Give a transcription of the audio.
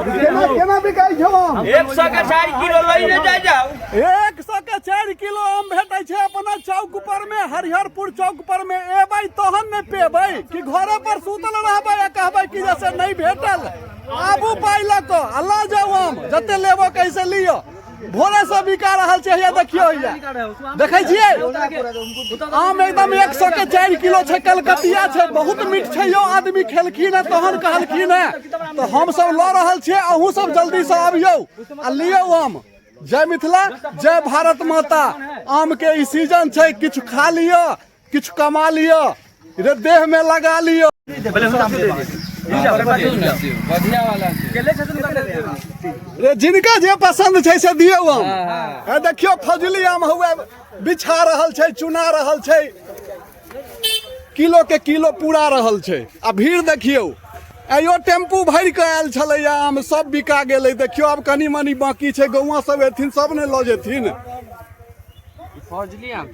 केना केना बिकाइ छौ आम? 100 के 4 किलो लइने जाइ जाउ। 100 के 4 किलो आम भेटै छै अपना चौक पर में, हरिहरपुर चौक पर में। एबै तहन ने पेबै कि घरे पर सुतल रहबै आ कहबै कि जैसे नहीं भेटल। आबू पाइ लऽ कऽ आ लऽ जाउ आम, जते लेबो कैसे लिअ। भोरे से बिका रहल छै। हैया देखियौ, हैया देखै छियै आम एकदम 100 के 4 किलो छै। कलकतिया छै, बहुत मीठ छै यौ। आदमी खेलखिन है तहन कहलखिन है, तऽ हम सब लऽ रहल छियै। अहूँ सब जल्दी से अबियौ आ लियौ आम। जय मिथिला, जय भारत माता। आम के ई सीजन छै, किछु खा लिअ, किछु कमा लिअ रे, देह में लगा लिअ। रे जिनका जे पसंद छै से दियौ आम। हे देखियौ, फजली आम हुए बिछा रहल छै, चुना रहल छै, किलो के किलो पूरा रहल छै। आ भीड़ देखियौ, आइयो टेम्पू भरि कऽ आयल छलैया आम, सब बिका गेलै। देखियौ, आब कनि मनि बाकी छै। गौआ सब एथिन, सब ने लऽ जेथिन। फजली आम।